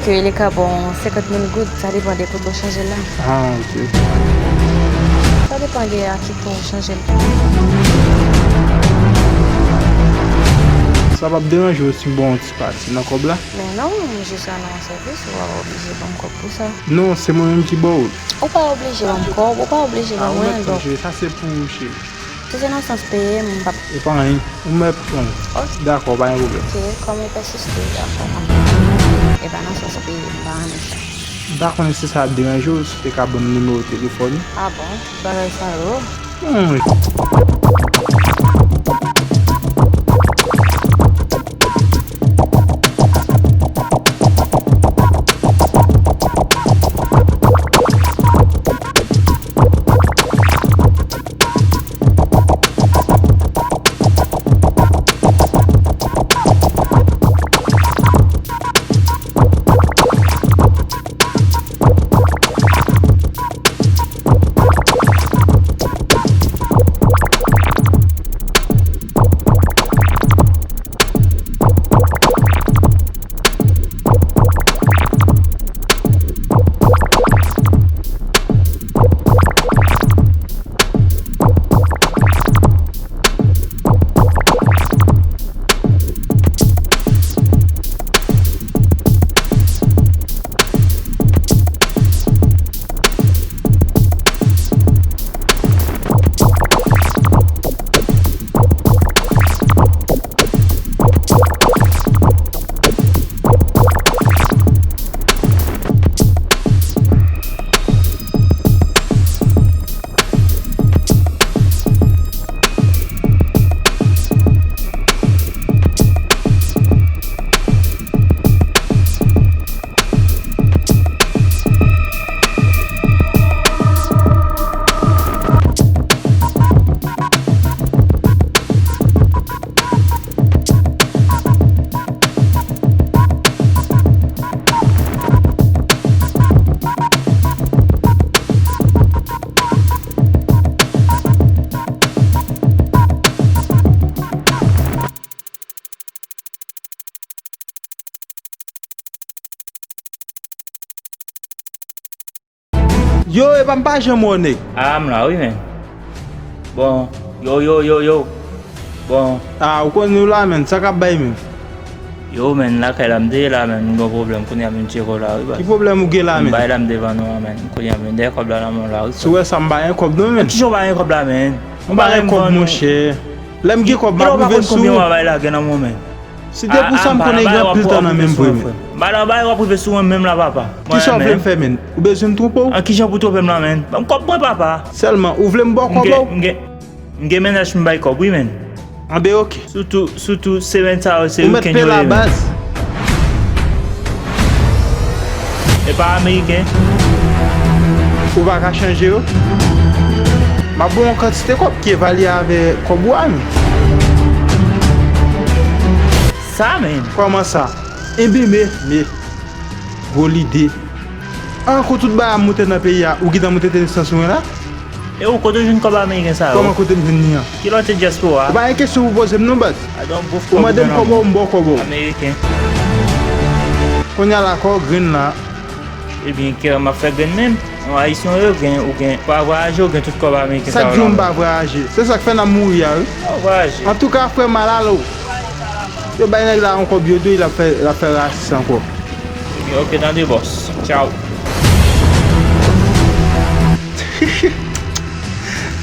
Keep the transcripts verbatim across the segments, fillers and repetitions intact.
Ke li ka ba w senkant mil goud, sa depann de kote w chanje l la. Ah, ok. Sa depann de a ki kote w chanje l. Sa p ap deranje w si m ba w yon ti pati nan kòb la? Men non, m jis rann ou yon sèvis, ou pa oblije ban m kòb pou sa. Non, se mwen menm ki ba w. Ou pa oblije ban m kòb, ou pa oblije ban mwen, donk. Ah, ou mèt pran, cheri, sa se pou ou, cheri. Si se nan sans peye, m p ap. E pa anyen, ou mèt pran. Ok. Dakò, pa gen pwoblèm. Ok, kòm ou pèsiste, dakò. E pa nan sans peye, m pa renmen sa. M pa konnen si sa ap deranje w, si w te ka ban m nimewo telefòn ou. Ah bon? Bagay sa yo. Hmm. Yo, epa m pa janm wè w, nèg. Ah, m la wi, men. Bon, yo, yo, yo, yo. Bon. Ah, ou konn nou la, men. Sa k ap bay, men? Yo, men, lakay la m te ye la, men. M gen yon pwoblèm kounye a, men, m tcheke w la wi, baz. Ki pwoblèm ou gen la, men? M bay la, m devan nou an, men. Kounye a, men, dèyè kòb la nan men w la wi. Si w wè sa, m pa gen kòb non, men. Kijan w pa gen kòb la, men? M pa gen kòb, monchè. Lè m gen kòb, m ap rive sou ou. Ou pa konn konbyen w a bay la gen nan men w, men. Si te pou sa, m konnen gen anpil tan nan men m, vre, men. M pa nan bay w ap rive sou mwen menm la, papa. Kisa w vle m fè, men? Ou bezwen m twonpe w? An kijan pou twonpe m la, men? Ban m kòb mwen, papa. Sèlman, ou vle m ba w kòb ou? M gen, m gen, m gen mennaj m bay kòb, wi, men. Anben, ok. Sitou, sitou, semèn sa yo, se wikenn yo ye, men. Ou mèt peye la, baz. E pa ameriken. Ou pa ka chanje yo? M ap ba w yon kantite kòb ki evalye avèk kòb ou a, men. Sa, men? Kòman sa? Enben, men, men. Gwo lide. An, kou tout bagay ap moute nan peyi a, ou gentan moute te nesans ou la? E ou, kote w jwenn kòb ameriken sa yo? Kòman kote m jwenn li an? Ki lòt se dyaspora? Ou pa gen kesyon pou poze m non, baz. Ou mande m kòb ou, m ba w kòb ou. Ameriken. Kounye a la, kò w grenn la. Ebyen, kè m ap fè grenn menm. Yon ayisyen ou ye, ou gen, ou gen, pa vwayaje, ou gen tout kòb ameriken sa yo la. Sa k di w m pa vwayaje? Se sa k fè n ap mouri a, wi. Pa vwayaje. Antouka, frè m, al ale w. Yo bay nèg la yon kòb, yo di l ap fè, l ap fè rasis ankò. Ebyen, ok, tande, bòs. Tchaw.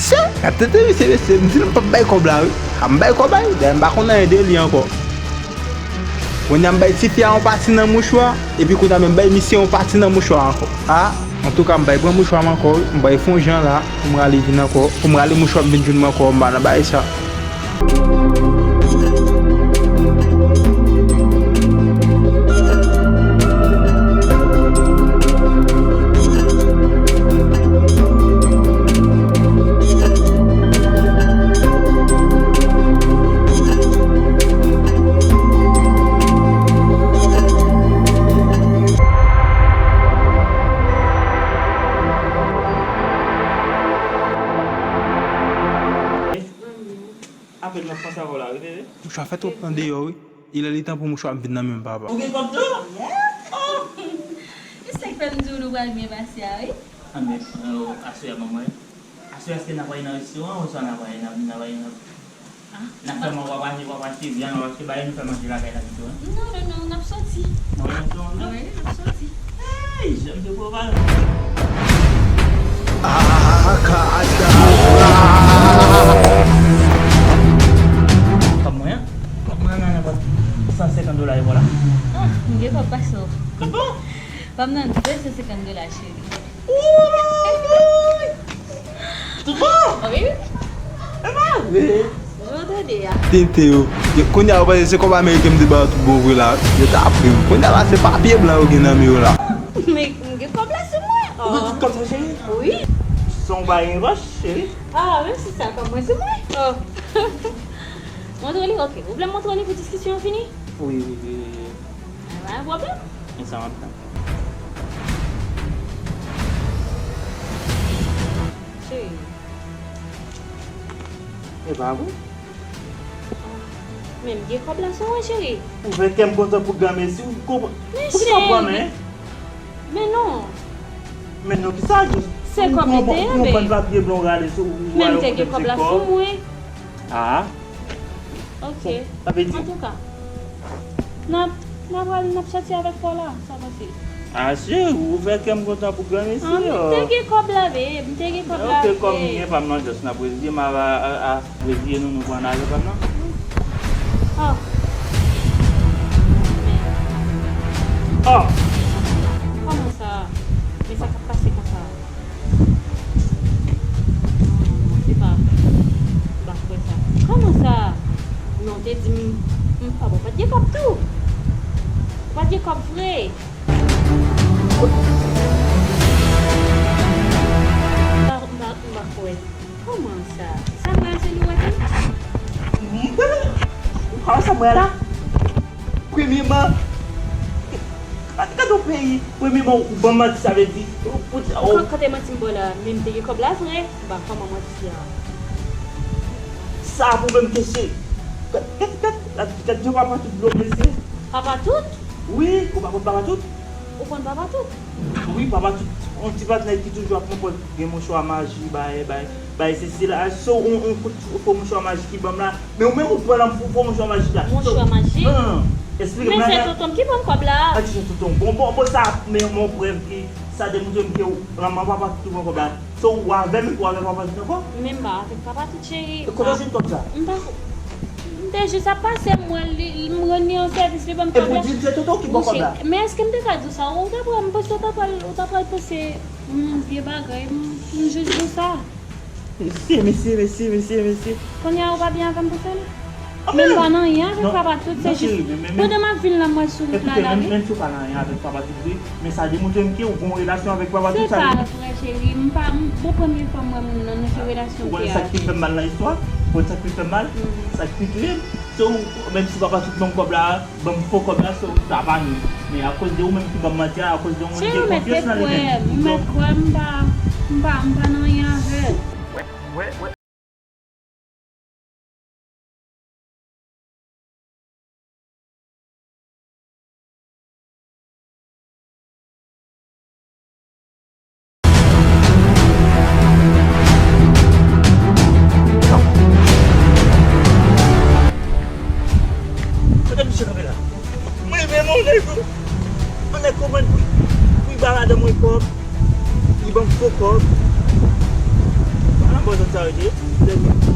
Se, gad tete misye, mesye, m di l m p ap bay kòb la, wi. A m bay kòb a li, dayè m pa konn anyen de li ankò. Kounye a m bay tifi a yon pati nan mouchwa, epi kounye a menm m bay misye yon pati nan mouchwa ankò. A, antouka m pral pran mouchwa m ankò, wi. M pral fè yon jan la, pou m rale vin ankò, pou m rale mouchwa m vin jwenn mwen ankò, m pa nan bagay sa. Apèn m ap panse avè w la, wi, bebe. Mouchwa fè twòp tan deyò, wi. Il est le temps pou mouchwa m vin nan men m, papa. Ou gen kòb tou? Yes. Oh! Fè m di w nou pral byen pase a, wi. Anben, aswè a ban mwen. Aswè a èske n ap ale nan restoran oswa n ap ale nan, n ap ale nan, n ap fè mwen w ap achte, w ap achte vyann, w ap achte bagay, nou fè manje lakay la pito, en? Non, non, non, n ap soti. N ap ale nan restoran ankò? Wi, n ap soti. Hey, jan m te pwopal. Kòb mwen an? Kòb mwen an nan nenpòt san senkant dola yo la. Ah, m gen kòb pase w. Tout bon? Kòb nan de san senkant dola, cheri. Wouy! Tout bon? Wi. E pa vre? Jan w tande a. Tinte yo. Kounye a, ou panse se kòb ameriken m te ba yo tout bon vre la? Yo ta pran m. Kounye a la, se papye blan yo gen nan men yo la. Men, m gen kòb la sou mwen. Ou gen tout kòb sa, cheri? Wi. San w pa gen pòch, cheri? Ah, menm si sa, kòb mwen sou mwen. Oh. Montre li, ok. Ou vle m montre li pou diskisyon an fini? Wi, wi, wi, wi, wi. Ah, pa gen pwoblèm. Men sa m ap tann. Cheri. E pa vre? Men m gen kòb la sou mwen, cheri. Ou fè kè m kontan pou granmesi, ou konprann. Men cheri. Poukisa w pran men? Men non. Men non, kisa? Se kòb li te ye, babe. Ou pran papye blan, ou rale sou, ou rale yon kote m se kòb. Men m te gen kòb la sou mwen. Ah. Ok. Sa vle di. Antouka, n ap, n ap pral, n ap sòti avèk kò la, sa w panse? Ah, cheri, ou fè kè m kontan pou granmesi. Ah, m te gen kòb la, babe, m te gen kòb la vre. Ok, kòm gen pa m nan jès, n ap reziye m a, a, a, reziye nou, nou pran lajan pa m nan. Oh. Oh. Kòman sa? Men sa k ap pase konsa? Non, se pa, m pa kwè sa. Kòman sa? Non, te di m, m, ah bon, ou pa t gen kòb tou? Ou pa t gen kòb vre? M pa, m pa, m pa kwè. Kòman sa? Sa m wè a se nou wè tou? Wi, wi, wi. Kòman sa m wè a la? Premyeman, gade yon peyi, premyeman, ou ban m manti, sa vle di, ou, ou, ou. Kote manti m ba w la, men m te gen kòb la vre, m pa kòman manti a. Sa pou menm kesye. Gad, gad, gad, gad, gad jan papa tout dlo, mesye. Papa tout? Wi, ou pa konn papa tout? Ou konn papa tout? Wi, papa tout, yon ti patnè ki toujou ap pran pòz gen mouchwa maji, bay, bay, bay, se, se la, se yon, yon kout fo mouchwa maji ki ban m la. Men ou menm ou pran nan fo, fo mouchwa majik la. Mouchwa majik? Non, non, non. Eksplike m. Men se tonton m ki ban m kòb la. A, ki se tonton? Bon, bon, bon, sa, men yon prèv ki, sa demontre m ke ou, manman papa tout pran kòb la. Se ou avè m, ou avè papa tout ankò? Men m pa avèk papa tout, cheri. E kote w jwenn kòb sa? M pa, m te jis ap pase, m wè l, li, m rann li yon sèvis, li ban m kòb la. Epi w di m se tonton ki ban w kòb la? Men èske m te ka di w sa? Ou ta pral, m panse w ta pral, ou ta pral panse m vye bagay, m, m jis di w sa. Mesye, mesye, mesye, mesye, mesye. Kounye a ou pa byen avè m pou sa la? Men m pa nan anyen avèk papa tout, se jis pandan m ap vin la m wè sou wout la la wi. Menm si ou pa nan anyen avèk papa tout vre, men sa demontre m ke ou gen yon relasyon avèk papa tout sa vre. Se pa vre cheri, m pa, m, bon premye fwa m wè moun nan, nan ki relasyon m te avè l. Ou konn sa k pi fè m mal nan istwa? Ou konn sa k pi fè m mal? Sa k pi touye m? Se ou, menm si papa tout ban m kòb la, ban m fo kòb la, se ou, sa pa nou. Men akoz de ou menm ki ban m manti a, akoz de ou menm ki gen konfyans nan li menm. Ou mèt kwè m, m pa, m pa, m pa nan anyen avè l. Kote misye kanpe la? Mwen menm, yon nèg, yon nèg konprann pou, pou li ba madanm mwen kòb, li ban m fo kòb. Ala bon zòn sa yo te ye.